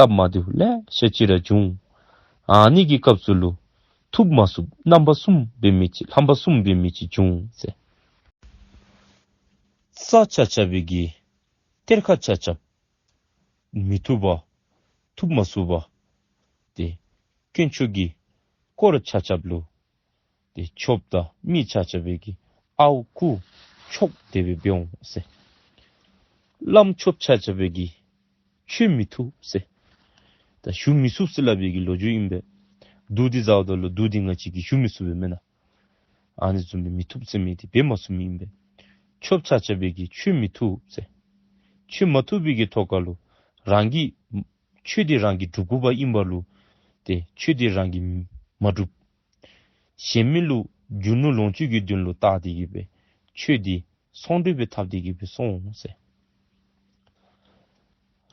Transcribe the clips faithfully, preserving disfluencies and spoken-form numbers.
སྟབས་མ་བདེཝ་ལེ་ཤ་ཅིག་ར་འབྱུང་། ཨ་ནི་གི་སྐབས་སུ་ལུ་ཐུབ་མ་ཚུགས་རྣམ་པ་གསུམ་འབད་མི་ཅིག་རྣམ་པ་གསུམ་འབད་མི་ཅིག་འབྱུང་ཟེར། རྩྭ་ཆ་ཁྱབ་པའི་གི་གཏེར་ཁ་ཆ་ཁྱབ་མི་ཐུབ་པ་ཐུབ་མ་ཚུགས་པ། ཏེ་དཀོན་མཆོག་གི་དཀོར་ཆ་ཁྱབ་ལུ་ཏེ་ཆོསཔ་དང་མི་ཆ་ཁྱབ་པའི་གི་ཨརཝ་རྐུ་འཕྱོག་དེ་སྦེ་འབད་འོང་ཟེར། བླམ་ཆོསཔ་ཆ་ཁྱབ་པའི་གི་ཆོས་མི་ཐུབ་ཟེར། ད་ཞུ་མི་ཚུགས་ཟེར་སླབ་པའི་གི་ལོ་རྒྱུས་ཨིན་པས། བདུད་འདི་བཟའཝ་ད་ལུ་བདུད་འདི་ང་བཅས་ཀྱིས་ཞུ་མི་ཚུགས་པས་མེན་ན། ཨ་ནི་བཟུམ་སྦེ་མི་ཐུབ་ཟེར་མི་འདི་འབད་མ་ཚུགས་མི་ཨིན་པས། ཆོསཔ་ཆ་ཁྱབ་པའི་གི་ཆོས་མི་ཐུབ་ཟེར། ཆོས་མ་ཐུབ་པའི་གི་ཐོག་ཁ་ལུ་རང་གིས་ཆོས་འདི་རང་གིས་སྒྲུབ་དགོཔ་ཨིན་པ་ལུ་ཏེ་ཆོས་འདི་རང་གིས་མ་སྒྲུབ། གཞན་མི་ལུ་རྒྱུ་ནོར་ལོངས་སྤྱོད་ཀྱི་དོན་ལུ་བལྟ་སྟེ་གི་སྦེ་ཆོས་འདི་ཚོང་འབྲེལ་སྦེ་འཐབ་སྟེ་གི་སྦེ་སོང་ཟེར།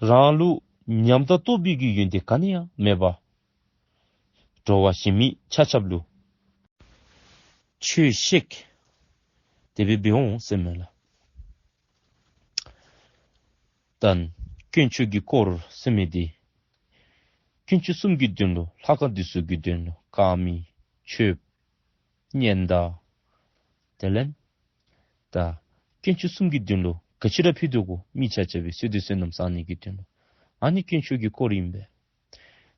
རང་ལུ་ཉམས་དང་རྟོགས་པའི་གི་ཡོན་ཏན་ག་ནི་ཡང་མེད་པར་འགྲོ་བ་གཞན་མི་ཆ་ཁྱབ་ལུ་ཆོས་བཤད་དེ་སྦེ་འབད་འོང་ཟེར་མས་ལགས། ད་དཀོན་མཆོག་གི་དཀོར་ཟེར་མི་འདི་དཀོན་མཆོག་གསུམ་གྱི་དོན་ལུ་ལྷ་ཁང་འདི་ཚུ་གི་དོན་ལུ་དཀར་མེ་མཆོདཔ་སྙན་དར་དེ་ལས་ད་དཀོན་མཆོག་གསུམ་གྱི་དོན་ལུ་ག་ཅི་ར་ཕུལ་དོ་གོ། མི་ཆ་ཁྱབ་པའི་བསོད་བདེ་བསོད་ནམས་བསག་ནི་གི་དོན་ལུ། ཨ་ནི་དཀོན་མཆོག་གི་དཀོར་ཨིན་པས།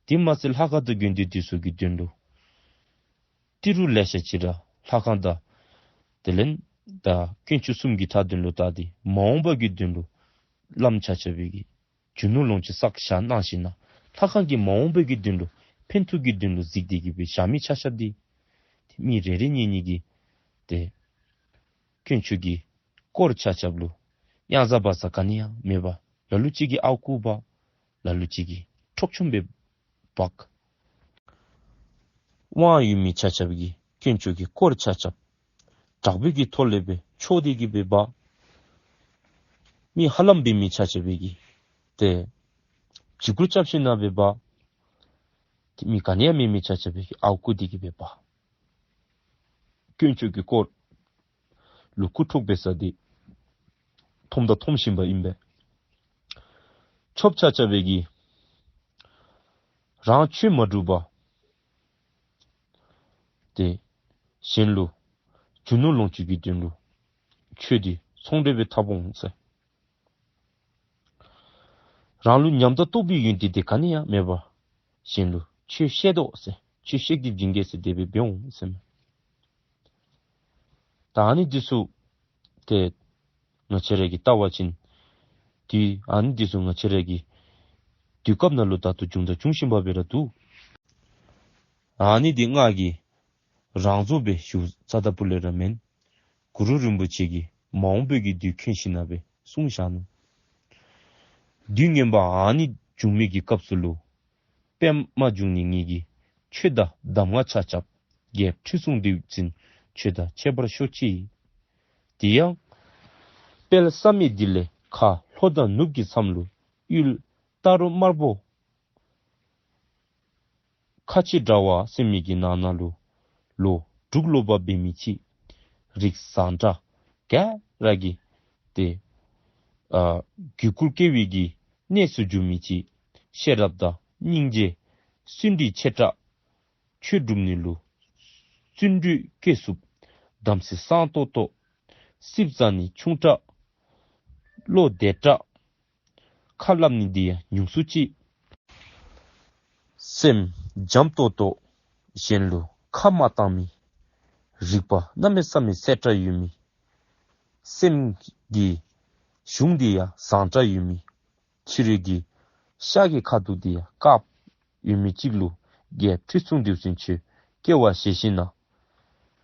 དེ་མ་ཚད་ལྷ་ཁང་དང་དགོན་སྡེ་འདི་ཚུ་གི་དོན་ལུ་ཏི་རུ་ལེ་ཤ་ཅིག་ར་ལྷ་ཁང་དང་དེ་ལས་ད་དཀོན་མཆོག་གསུམ་གྱི་ཐ་དོན་ལུ་བལྟ་སྟེ་མ་འོངས་པ་གི་དོན་ལུ་བླམ་ཆ་ཁྱབ་པའི་གི་རྒྱུ་ནོར་ལོངས་སྤྱོད་བསགས་བཞག་གནང་ཞིནམ་ལས་ལྷ་ཁང་གི་མ་འོངས་པའི་གི་དོན་ལུ་ཕན་ཐོགས་ཀྱི་དོན་ལུ་གཟིགས་ཏེ་གི་སྦེ་བཞག་མི་ཆ་ཁྱབ་འདི་ཏེ་མི་རེ་རེ་གཉིས་གཉིས་ཀྱིས་ཏེ་དཀོན་མཆོག་གི་དཀོར་ཆ་ཁྱབ་ལུ་གཡང་ཟ་བག་ཟ་ག་ནི་ཡང་མེད་པར་ལ་ལུ་ཅིག་གིས་ཨརཝ་རྐུ་བ། ལ་ལུ་ཅིག་གིས་འཕྲོག་བཅོམ་སྦེ་འབག། དབང་ཡོད་མི་ཆ་ཁྱབ་ཀྱིས་དཀོན་མཆོག་གི་དཀོར་ཆ་ཁྱབ་དྲག་པོའི་གི་ཐོག་ལས་སྦེ་འཕྱོག་སྟེ་གི་སྦེ་འབག། མི་ཧ་ལམ་འབད་མི་ཆ་ཁྱབ་ཀྱིས་ཏེ་འཇིགས་སྐུལ་རྐྱབ་ཞིནམ་ལས་སྦེ་འབག། ཏེ་མི་ག་ནི་ཡང་མེད་མི་ཆ་ཁྱབ་ཀྱིས་ཨརཝ་རྐུ་སྟེ་གི་སྦེ་འབག། དཀོན་མཆོག་གི་དཀོར་ལུ་རྐུ་འཕྱོག་འབད་ས་འདི་མཐོངམ་དང་མཐོང་བཞིན་པ་ཨིན་པས། ཆོསཔ་ཆ་ཁྱབ་ཀྱིས་རང་ཆོས་མ་སྒྲུབ་པར་ཏེ་གཞན་ལུ་རྒྱུ་ནོར་ལོངས་སྤྱོད་ཀྱི་དོན་ལུ་ཆོས་འདི་ཚོང་འབྲེལ་སྦེ་འཐབ་འོང་ཟེར། རང་ལུ་ཉམས་དང་རྟོགས་པའི་ཡོན་ཏན་འདི་ག་ནི་ཡང་མེད་པར་གཞན་ལུ་ཆོས་བཤད་དོ་ཟེར། ཆོས་བཤད་དེ་བྱིན་གེ་ཟེར་དེ་སྦེ་འབད་འོང་ཟེར་མས། ད་ཨ་ནི་འདི་ཚུ་ཏེ་ང་བཅས་ར་གིས་བལྟ་བ་ཅིན་ཏེ་ཨ་ནི་འདི་ཚུ་ང་བཅས་ར་གི་དུས་སྐབས་ནང་ལུ་ད་ལྟོ་བྱུང་དང་འབྱུང་བཞིན་པ་སྦེ་ར་འདུག། ཨ་ནི་འདི་ང་གིས་རང་བཟོ་སྦེ་ཞུ་ཚརཝ་ད་ལུ་ར་མེན། གུ་རུ་རིན་པོ་ཆེ་གིས་མ་འོངས་པའི་གི་དུས་མཁྱེན་ཞིནམ་ལས་སྦེ་གསུངས་བཞག་ནུག། དུས་ངན་པ་ཨ་ནི་བྱུང་མི་གི་སྐབས་སུ་ལུ་པདྨ་འབྱུང་གནས་ངེ་གི་ཆོས་དང་གདམས་ངག་ཆ་ཁྱབ་རྒྱལཔོ་ཁྲི་སྲོང་ལྡེའུ་བཙན་ཁྱོད་དང་ཁྱད་པར་ཤོས་ཅི། དེ་ཡང་དཔལ་བསམ་ཡས་འདི་ལས་ཁ་ལྷོ་དང་ནུབ་ཀྱི་མཚམས་ལུ་ཡུལ་རྟ་རོ་དམར་པོ་ཁ་ཆེ་དྲ་བ་ཟེར་མི་གི་ནང་ན་ལུ་ལོ་དྲུག་ལོ་པ་འབད་མི་ཅིག། རིགས་བཟང་དྲགས་ག་ར་གིས་ཏེ་ཨ་གུས་བཀུར་སྐྱེ་བའི་གི་གནས་སུ་འགྱུར་མི་ཅིག། ཤེས་རབ་དང་སྙིང་རྗེ་བརྩོན་འགྲུས་ཆེ་དྲགས། ཆོས་སྒྲུབ་ནི་ལུ་བརྩོན་འགྲུས་བསྐྱེད་ཚུགསཔ། དམ་ཚིག་གཙང་ཏོག་ཏོ། སྲིབ་བཟང་ནི་ཆུང་དྲགས། བློ་བདེ་དྲགས། ཁ་སླབ་ནི་འདི་ཡང་ཉུང་སུ་ཅིག། སེམས་འཇམ་ཏོག་ཏོ། གཞན་ལུ་ཁ་མ་བཏང་མི། རིག་པ་གནམ་མེད་ས་མེད་གསལ་དྲགས་ཡོད་མི། སེམས་ཀྱི་གཞུང་འདི་ཡང་བཟང་དྲགས་ཡོད་མི། ཕྱི་རོལ་གྱི་ཤར་གྱི་ཁ་ཐུག་འདི་ཡང་དཀརཔོ་ཡོད་མི་ཅིག་ལུ་རྒྱལཔོ་ཁྲི་སྲོང་ལྡེའུ་བཙན་ཁྱོད་སྐྱེ་བ་བཞེས་ཞིནམ་ལས་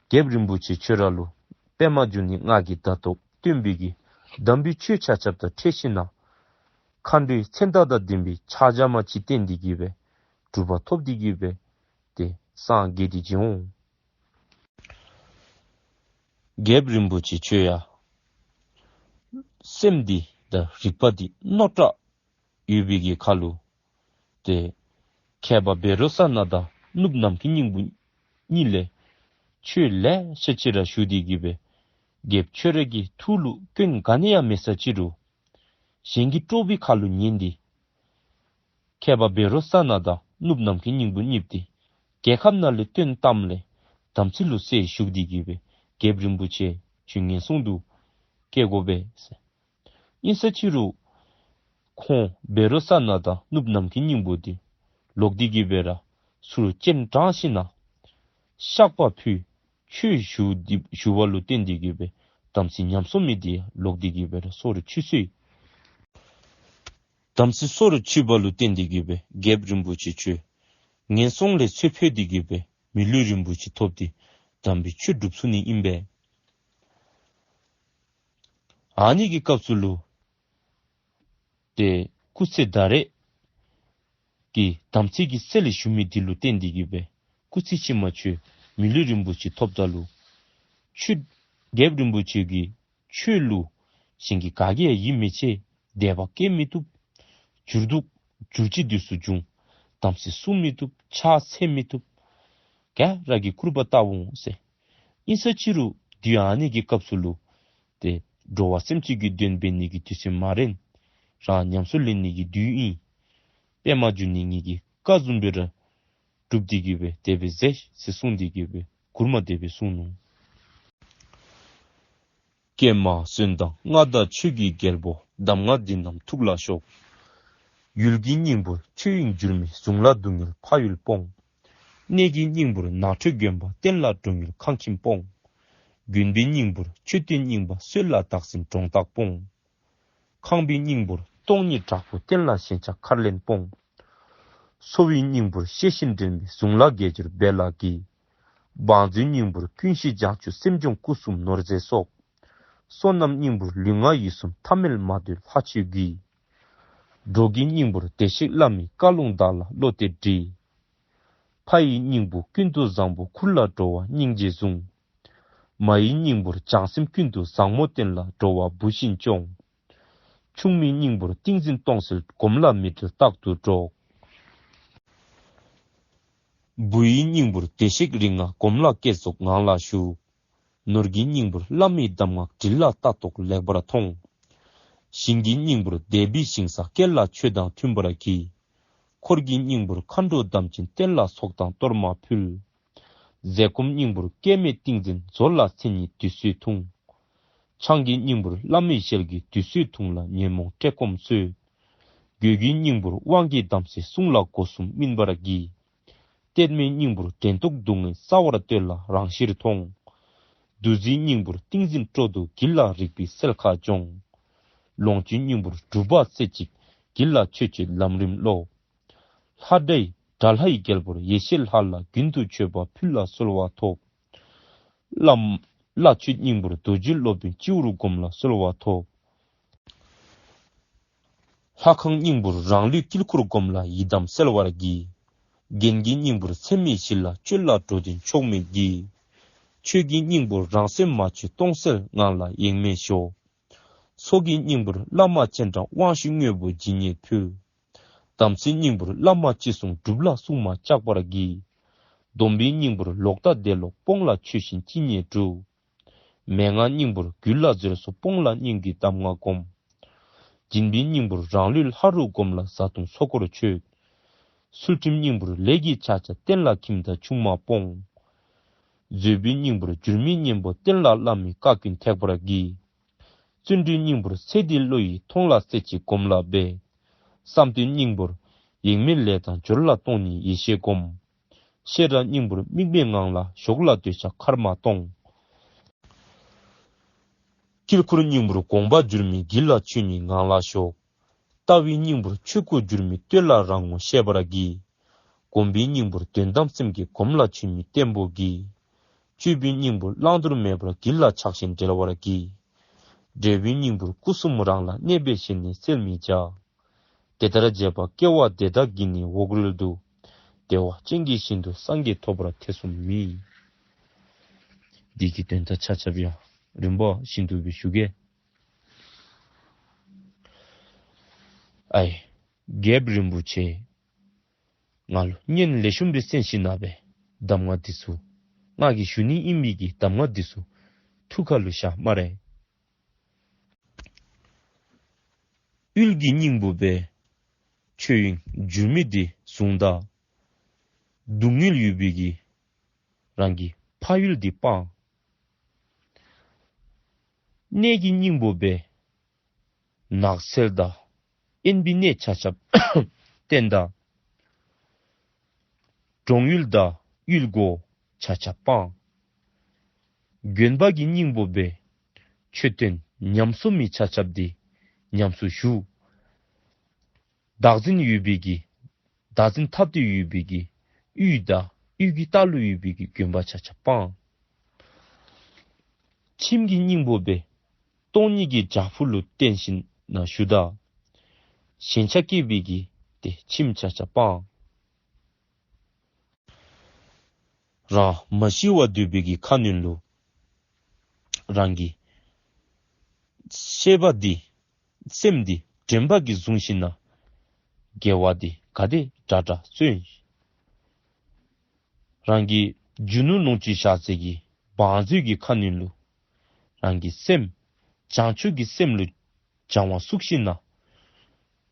རྒྱལཔོ་རིན་པོ་ཆེ་ཁྱོད་ར་ལུ་པདྨ་འབྱུང་གནས་ང་གིས་ད་ལྟོ་སྟོན་པའི་གི་དམ་པའི་ཆོས་ཆ་ཁྱབ་དང་འཕྲད་ཞིནམ་ལས་མཁའ་འགྲོའི་མཚན་རྟགས་དང་ལྡན་པའི་ཕྱག་རྒྱ་མ་ཅིག་བསྟན་ཏེ་གི་སྦེ་གྲུབ་པ་ཐོབ་སྟེ་གི་སྦེ་ཏེ་སངས་རྒྱས་ཏེ་བྱོན་འོང་། རྒྱལཔོ་རིན་པོ་ཆེ་ཁྱོད་ཡང་སེམས་འདི་དང་རིག་པ་འདི་རྣོ་དྲགས་ཡོད་པའི་གི་ཁར་ལུ་ཏེ་མཁས་པ་བཻ་རོ་ཙ་ན་དང་གནུབས་ནམ་མཁའི་སྙིང་པོ་གཉིས་ལས་ཆོས་ལེ་ཤ་ཅིག་ར་ཞུ་སྟེ་གི་སྦེ་རྒྱལཔོ་ཁྱོད་ར་གི་ཐུགས་ལུ་སྐྱོན་ག་ནི་ཡང་མེད་ས་ཅིག་རུང་གཞན་གྱི་སྤྲོ་བའི་ཁ་ལུ་ཉན་ཏེ་ མཁས་པ་བཻ་རོ་ཙ་ན་དང་གནུབས་ནམ་མཁའི་སྙིང་པོ་གཉིསཔོ་འདི་རྒྱལ་ཁབ་ནང་ལས་བཏོན་བཏངམ་ལས་དམ་ཚིག་ལུ་སེལ་བཞུགས་ཏེ་གི་སྦེ་རྒྱལཔོ་རིན་པོ་ཆེ་ཁྱོད་ངན་སོང་དུ་སྐྱེ་དགོ་པས་ཟེར། ཨིན་ས་ཅི་རུང་ཁོང་བཻ་རོ་ཙ་ན་དང་གནུབས་ནམ་མཁའི་སྙིང་པོ་འདི་ལོག་སྟེ་གི་སྦེ་ར་ཚུར་སྤྱན་དྲངས་ཞིནམ་ལས་བཤགས་པ་ཕུལ། ཆོས་ཞུ་སྟེ་ཞུ་བ་ལུ་བརྟེན་ཏེ་གི་སྦེ་དམ་ཚིག་ཉམས་སོང་མི་འདི་ལོག་སྟེ་གི་སྦེ་ར་སོར་ཆུད་སོ་ཡི། དམ་ཚིག་སོར་ཆུད་པ་ལུ་བརྟེན་ཏེ་གི་སྦེ་རྒྱལཔོ་རིན་པོ་ཆེ་ཁྱོད་ངན་སོང་ལས་ཚུར་འཕོས་ཏེ་གི་སྦེ་མི་ལུས་རིན་པོ་ཆེ་ཐོབ་སྟེ་དམ་པའི་ཆོས་སྒྲུབ་ཚུགས་ནི་ཨིན་པས། ཨ་ནི་གི་སྐབས་སུ་ལུ་ཏེ་སྐུ་ཚེ་ད་རེས་ཀྱི་དམ་ཚིག་གི་རྩེ་ལས་ཞུ་མི་འདི་ལུ་བརྟེན་ཏེ་གི་སྦེ་སྐུ་ཚེ་ཕྱི་མ་ཁྱོད་མི་ལུས་རིན་པོ་ཆེ་ཐོབ་ད་ལུ་ཁྱོད་རྒྱལཔོ་རིན་པོ་ཆེ་གི་ཆོས་ལུ་གཞན་གྱིས་ག་གིས་ཡང་ཡིད་མི་ཆེས། དད་པ་སྐྱེ་མི་བཏུབ། འགྱུར་ལྡོག་འགྱུར་བཅོས་འདི་ཚུ་འབྱུང་། དམ་ཚིག་སྲུང་མི་བཏུབ། ཕྱག་འཚལ་མི་བཏུབ། ག་ར་གིས་སྐུར་པ་བཏབ་འོང་ཟེར། ཨིན་ས་ཅི་རུང་དུས་ཨ་ནི་གི་སྐབས་སུ་ལུ་ཏེ་འགྲོ་བ་སེམས་ཅན་གྱི་དོན་འབད་ནི་གི་དུས་ཚོད་མ་རན། རང་ཉམས་སུ་ལེན་ནི་གི་དུས་ཨིན། པདྨ་འབྱུང་གནས་ངེ་གི་བཀའ་བཟུམ་སྦེ་ར་སྒྲུབ་སྟེ་གི་སྦེ་དེ་སྦེ་མཛད་ཟེར་གསུངས་ཏེ་གི་སྦེ་མགུར་མ་དེ་སྦེ་གསུངས་ནུག། ཀྱེ་མ་གསོན་དང་མངའ་བདག་ཆོས་ཀྱི་རྒྱལ་པོ། གདམས་ངག་འདི་རྣམས་ཐུགས་ལ་ཞོག། ཡུལ་གྱི་སྙིང་པོར་ཆོས་དབྱིངས་འགྱུར་མེད་གཟུངས་ལ་སྡུག་བསྔལ་ཕ་ཡུལ་སྤོང་། གནས་ཀྱི་སྙིང་པོར་ནགས་ཁྲོད་དགོན་པ་བསྟན་ལ་འགྲོ་མྱུར་ཁང་ཁྱིམ་སྤོང་། དགོན་པའི་སྙིང་པོར་མཆོད་རྟེན་རྙིང་པ་སྲོད་ལ་བདག་འཛིན་གྲོང་བདག་སྤོང་། ཁང་པའི་སྙིང་པོར་སྟོང་ཉིད་དྲག་པོ་བསྟན་ལ་ཞེན་ཆགས་མཁར་ལེན་སྤོང་། འཚོ་བའི་སྙིང་པོར་ཤེས་བཞིན་འདྲེན་པའི་གཟུངས་ལ་དགེ་སྦྱོར་འབད་ལ་གྱིས། བང་མཛོད་སྙིང་པོར་ཀུན་ཤེས་བྱང་ཆུབ་སེམས་སྦྱོང་སྐུ་གསུམ་ནོར་རྫས་སོགས། བསོད་ནམས་སྙིང་པོར་ལུས་ངག་ཡིད་གསུམ་ཐ་མལ་མ་འདོད་ལྷ་ཆོས་ཀྱི། འབྲོག་གི་སྙིང་པོར་བདེ་གཤེགས་བླ་མའི་བཀའ་ལུང་བདག་ལ་བློ་གཏད་དྲིས། ཕ་ཡི་སྙིང་པོ་ཀུན་ཏུ་བཟང་པོ་ཁུར་ལ་འགྲོ་བ་སྙིང་རྗེ་གཟུངས། མ་ཡི་སྙིང་པོར་བྱང་སེམས་ཀུན་ཏུ་བཟང་མོ་བསྟན་ལ་འགྲོ་བ་བུ་བཞིན་སྐྱོང་། ཆུང་མའི་སྙིང་པོར་ཏིང་འཛིན་སྟོང་གསལ་སྒོམ་ལ་མི་འབྲལ་རྟག་ཏུ་འགྲོགས། བུ་ཡི་སྙིང་པོར་བདེ་གཤེགས་རིགས་ལྔ་སྒོམ་ལ་བསྐྱེད་རྫོགས་ངང་ལ་བཞུགས། ནོར་གྱི་སྙིང་པོར་བླ་མའི་གདམས་ངག་དྲིལ་ལ་ལྟ་རྟོག་ལེགས་པར་མཐོང་། ཞིང་གི་སྙིང་པོར་དད་པའི་ཞིང་ས་སྐྱེལ་ལ་ཆོས་དང་མཐུན་པར་གྱིས། འཁོར་གྱི་སྙིང་པོར་མཁའ་འགྲོ་དམ་ཅན་བསྟེན་ལ་ཚོགས་དང་གཏོར་མ་ཕུལ། ཟས་སྐོམ་སྙིང་པོར་སྐྱེ་མེད་ཏིང་འཛིན་མཛོད་ལ་མཚན་ཉིད་དུས་སུ་འཐུང་། ཆང་གི་སྙིང་པོར་བླ་མའི་ཞལ་གྱི་དུས་སུ་འཐུང་ལ་ཉོན་མོངས་བཀྲེས་སྐོམ་གསོས། གོས་ཀྱི་སྙིང་པོར་དབང་གི་དམ་ཚིག་བསྲུང་ལ་སྒོ་གསུམ་སྨིན་པར་གྱིས། ལྟད་མོའི་སྙིང་པོར་དྲན་རྟོག་སྡུག་བསྔལ་རྩ་བར་གཏོད་ལ་རང་ཞིར་མཐོང་། བདུད་རྩིའི་སྙིང་པོར་ཏིང་འཛིན་སྤྲོ་བསྡུ་གྱིས་ལ་རིག་པའི་སེལ་ཁ་སྦྱོང་། ལོངས་སྤྱོད་སྙིང་པོར་སྒྲུབ་པ་རྩེ་གཅིག་གྱིས་ལ་ཆོས་སྤྱོད་ལམ་རིམ་ཀློག། ལྷ་འདྲེ་དགྲ་ལྷའི་རྒྱལ་པོར་ཡེ་ཤེས་ལྷ་ལ་རྒྱུན་དུ་མཆོད་པ་ཕུལ་ལ་གསོལ་བ་ཐོབ། བླ་བླ་མཆོད་སྙིང་པོར་རྡོ་རྗེ་སློབ་དཔོན་སྤྱི་བོར་བསྒོམ་ལ་གསོལ་བ་ཐོབ། ལྷ་ཁང་སྙིང་པོར་རང་ལུས་དཀྱིལ་འཁོར་བསྒོམ་ལ་ཡི་དམ་གསལ་བར་གྱིས། རྒྱན་གྱི་སྙིང་པོར་ཚད་མེད་བཞི་ལ་སྤྱོད་ལ་འགྲོ་དོན་ཕྱོགས་མེད་ཀྱིས། ཆོས་ཀྱི་སྙིང་པོར་རང་སེམས་མ་བཅོས་སྟོང་གསལ་ངང་ལ་ཡེངས་མེད་ཞོག། ཚོགས་ཀྱི་སྙིང་པོར་བླ་མ་སྤྱན་དྲངས་དབང་ཞུས་དངོས་པོ་ཇི་སྙེད་ཕུལ། དམ་ཚིག་སྙིང་པོར་བླ་མ་ཅི་གསུང་སྒྲུབ་ལ་སྲུང་མ་བཅག་པར་གྱིས། སྡོམ་པའི་སྙིང་པོར་ལོག་ལྟ་འདས་ལོག་སྤོང་ལ་ཆོས་བཞིན་ཅི་སྙེད་སྒྲུབ། མན་ངག་སྙིང་པོར་རྒྱུད་ལ་གཟེར་སོགས་སྤོང་ལ་སྙིང་གི་གདམས་ངག་སྒོམ། སྦྱིན་པའི་སྙིང་པོར་རང་ལུས་ལྷ་རུ་བསྒོམ་ལ་བཟའ་བཏུང་ཚོགས་འཁོར་མཆོད། ཚུལ་ཁྲིམས་སྙིང་པོར་ལས་ཀྱི་ཕྱག་རྒྱ་བསྟེན་ལ་ཁྱིམ་དང་ཆུང་མ་སྤོང་། བཟོད་པའི་སྙིང་པོར་འགྱུར་མེད་གཉེན་པོ་བསྟེན་ལ་བླ་མའི་བཀའ་ཀུན་ཐེག་པར་གྱིས། བརྩོན་འགྲུས་སྙིང་པོར་ཚེ་འདིའི་བློ་ཡི་མཐོང་ལ་རྩེ་གཅིག་སྒོམ་ལ་འབད། བསམ་གཏན་སྙིང་པོར་ཡེངས་མེད་ལས་དང་སྦྱོར་ལ་སྟོང་ཉིད་ཡེ་ཤེས་སྒོམ། ཤེས་རབ་སྙིང་པོར་དམིགས་མེད་ངང་ལ་ཞོག་ལ་འདོད་ཆགས་མཁར་མ་སྟོང་། དཀྱིལ་འཁོར་སྙིང་པོར་དགོངས་པ་འགྱུར་མེད་གྱིས་ལ་ཆོས་ཉིད་ངང་ལ་ཞོག། ལྟ་བའི་སྙིང་པོར་ཆོས་སྐུ་འགྱུར་མེད་བསྟོད་ལ་རང་ངོ་ཤེས་པར་གྱིས། སྒོམ་པའི་སྙིང་པོར་དོན་དམ་སེམས་ཀྱི་སྒོམ་ལ་ཆོས་ཉིད་བརྟན་པོ་གྱིས། སྤྱོད་པའི་སྙིང་པོར་བླང་དོར་མེད་པར་གྱིས་ལ་ཆགས་ཞེན་བྲལ་བར་གྱིས། འབྲས་བུའི་སྙིང་པོར་སྐུ་གསུམ་རང་ལ་གནས་པས་གཞན་ནི་བཙལ་མི་བྱ། དེ་ལྟར་བྱས་པ་སྐྱེ་བ་འདི་དག་གི་ནི་འོག་རོལ་དུ། བདེ་བ་ཅན་གྱི་ཞིང་དུ་སངས་རྒྱས་ཐོབ་པར་ཐེ་ཚོམ་མེད། འདི་གི་དོན་དག་ཆ་ཁྱབ་ཡང་རིམ་པ་བཞིན་དུ་སྦེ་ཞུ་གེ། ཨའི་རྒྱལཔོ་རིན་པོ་ཆེ། ང་ལུ་སྙན་ལེགས་ཤོམ་སྦེ་གསན་ཞིནམ་ལས་གདམས་ངག་འདི་ཚུ་ང་གིས་ཞུ་ནི་ཨིན་མི་གི་གདམས་ངག་འདི་ཚུ་ཐུགས་ཁ་ལུ་བཞག་སྨ་རེ། ཡུལ་གྱི་སྙིང་པོ་སྦེ་ ཆོས་དབྱིངས་འགྱུར་མེད་འདི་བཟུང་ད། སྡུག་བསྔལ་ཡོད་པའི་གི་རང་གི་ཕ་ཡུལ་འདི་སྤང་། གནས་ཀྱི་སྙིང་པོ་སྦེ་ནགས་ཚལ་དང་དབེན་པའི་གནས་ཆ་ཁྱབ་བསྟེན་ད། གྲོང་ཡུལ་དང་ཡུལ་སྒོ་ཆ་ཁྱབ་སྤང་། དགོན་པ་གི་སྙིང་པོ་སྦེ་མཆོད་རྟེན་ཉམས་གསོ་མི་ཆ་ཁྱབ་འདི་ཉམས་གསོ་ཞུ། བདག་འཛིན་ཡོད་པའི་གི་བདག་འཛིན་འཐབ་སྟེ་ཡོད་པའི་གི་ཡུལ་དང་ཡུལ་གྱི་ལྟག་ལུ་ཡོད་པའི་གི་དགོན་པ་ཆ་ཁྱབ་སྤང་། ཁྱིམ་གྱི་སྙིང་པོ་སྦེ་སྟོང་ཉིད་ཀྱི་བྱག་ཕུག་ལུ་བརྟེན་ཞིན་ན་བཞུགས་ད། ཞེན་ཆགས་སྐྱེས་པའི་གི་ཏེ་ཁྱིམ་ཆ་ཁྱབ་སྤང་། རང་མ་ཤི་བར་སྡོད་པའི་གི་ཁ་གནོན་ལུ་རང་གི་ཤེས་པ་འདི་སེམས་འདི་དྲན་པ་གིས་བཟུང་ཞིན་ན་དགེ་བ་འདི་ག་དེ་དྲག་དྲག་བརྩོན། རང་གི་རྒྱུ་ནོར་ལོངས་སྤྱོད་བཞག་སའི་གི་བང་མཛོད་ཀྱི་ཁ་གནོན་ལུ་རང་གི་སེམས་བྱང་ཆུབ་ཀྱི་སེམས་ལུ་སྦྱང་བ་བཙུགས་ཞིན་ན་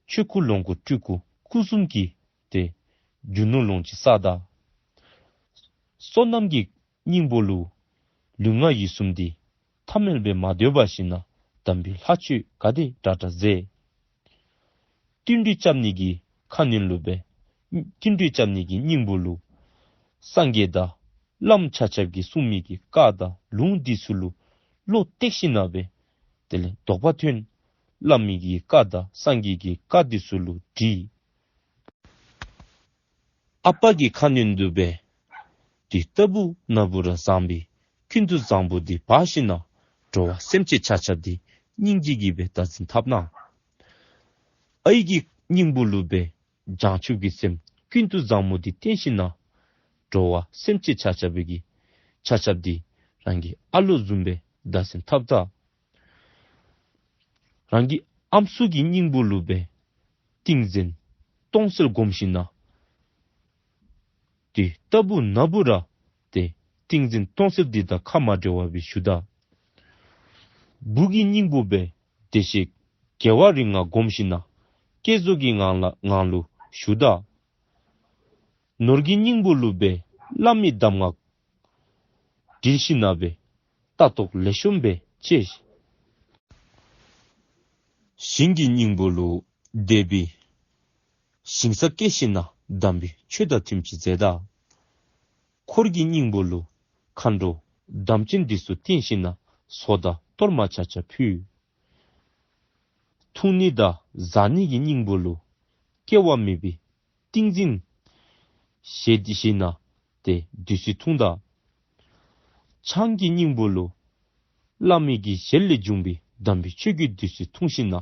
ཆོས་སྐུ་ལོངས་སྐུ་སྤྲུལ་སྐུ་སྐུ་གསུམ་གྱི་ཏེ་རྒྱུ་ནོར་ལོངས་སྤྱོད་བསགས་ད། བསོད་ནམས་ཀྱི་སྙིང་པོ་ལུ་ལུས་ངག་ཡིད་གསུམ་འདི་ཐ་མལ་སྦེ་མ་སྡོད་པར་ཞིན་ན་དམ་པའི་ལྷ་ཆོས་ག་དེ་དྲག་དྲག་མཛད། བསྟུན་གྲོས་རྐྱབ་ནི་གི་ཁ་གནོན་ལུ་སྦེ་བསྟུན་གྲོས་རྐྱབ་ནི་གི་སྙིང་པོ་ལུ་སངས་རྒྱས་དང་བླམ་ཆ་ཁྱབ་ཀྱིས་གསུང་མི་གི་བཀའ་དང་ལུང་འདི་ཚུ་ལུ་བློ་གཏད་ཞིན་ན་སྦེ་དེ་ལས་དོགས་པ་ཐོན། བླ་མའི་གི་བཀའ་དང་སངས་རྒྱས་ཀྱི་བཀའ་འདི་ཚུ་ལུ་དྲིས། ཨ་པ་གི་ཁ་གནོན་དུ་སྦེ་འདི་ལྟ་བུ་ན་བུ་ར་བཟང་པོའི་ཀུན་ཏུ་བཟང་པོ་འདི་འབག་ཞིན་ན་འགྲོ་བ་སེམས་ཅན་ཆ་ཁྱབ་འདི་སྙིང་རྗེ་གིས་སྦེ་བདག་འཛིན་འཐབ་གནང་། ཨའི་གི་སྙིང་པོ་ལུ་སྦེ་བྱང་ཆུབ་ཀྱི་སེམས་ཀུན་ཏུ་བཟང་མོ་འདི་བསྟེན་ཞིན་ན་འགྲོ་བ་སེམས་ཅན་ཆ་ཁྱབ་ཀྱི་ཆ་ཁྱབ་འདི་རང་གི་ཨ་ལོ་བཟུམ་སྦེ་བདག་འཛིན་འཐབ་ད། རང་གི་ཨམ་སྲུ་གི་སྙིང་པོ་ལུ་སྦེ་ཏིང་འཛིན་སྟོང་གསལ་སྒོམ་ཞིན་ན་འདི་ལྟ་བུ་ན་བུ་ར་ཏེ་ཏིང་འཛིན་སྟོང་གསལ་འདི་དང་ཁ་མ་འབྲལ་བར་སྦེ་བཞུགས་ད། བུ་གི་སྙིང་པོ་སྦེ་བདེ་གཤེགས་རྒྱལ་བ་རིགས་ལྔ་སྒོམ་ཞིན་ན་བསྐྱེད་རྫོགས་ཀྱི་ངང་ལ་ངང་ལུ་བཞུགས་ད། ནོར་གྱི་སྙིང་པོ་ལུ་སྦེ་བླ་མའི་གདམས་ངག་དྲིལ་ཞིན་ན་སྦེ་ལྟ་རྟོག་ལེགས་ཤོམ་སྦེ་བྱས། ཞིང་གི་སྙིང་པོ་ལུ་དད་པའི་ཞིང་ས་བསྐྱེད་ཞིན་ན་དམ་པའི་ཆོས་དང་མཐུན་ཅིག་མཛད་ད། འཁོར་གྱི་སྙིང་པོ་ལུ་མཁའ་འགྲོ་དམ་ཅན་འདི་ཚུ་བསྟེན་ཞིན་ན་ཚོགས་དང་གཏོར་མ་ཆ་ཁྱབ་ཕུལ། འཐུང་ནི་དང་བཟའ་ནི་གི་སྙིང་པོ་ལུ་སྐྱེ་བ་མེད་པའི་ཏིང་འཛིན་ཞལ་འདི་ཞིན་ན་ཏེ་བདུད་རྩི་འཐུང་ད། ཆང་གི་སྙིང་པོ་ལུ་བླ་མའི་གི་ཞལ་ལས་བྱུང་བའི་དམ་པའི་ཆོས་ཀྱི་བདུད་རྩི་འཐུང་ཞིན་ན་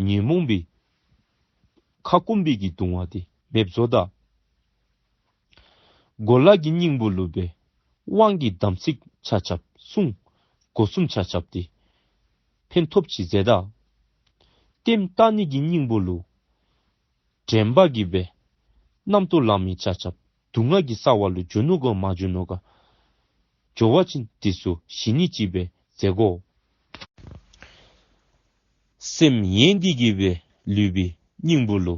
ཉོན་མོངས་པའི་ཁ་སྐོམ་པའི་གི་གདུང་བ་འདི་མེདཔ་བཟོ་ད། གོ་ལ་གི་སྙིང་པོ་ལུ་སྦེ་དབང་གི་དམ་ཚིག་ཆ་ཁྱབ་སྲུང་། སྒོ་གསུམ་ཆ་ཁྱབ་འདི་ཕན་ཐོགས་ཅིག་མཛད་ད། ལྟདམོ་བལྟ་ནི་གི་སྙིང་པོ་ལུ་དྲན་པ་གིས་སྦེ་རྣམ་རྟོག་ལང་མི་ཆ་ཁྱབ་སྡུག་བསྔལ་གྱི་ས་བོན་ལུ་འགྱོ་ནུག་ག་མ་འགྱོ་ནུག་ག། འགྱོ་བ་ཅིན་འདི་ཚུ་ཞི་ནི་ཅིག་སྦེ་མཛད་དགོ། སེམས་ཡེངས་ཏེ་གིས་སྦེ་ལུས་པའི་སྙིང་པོ་ལུ་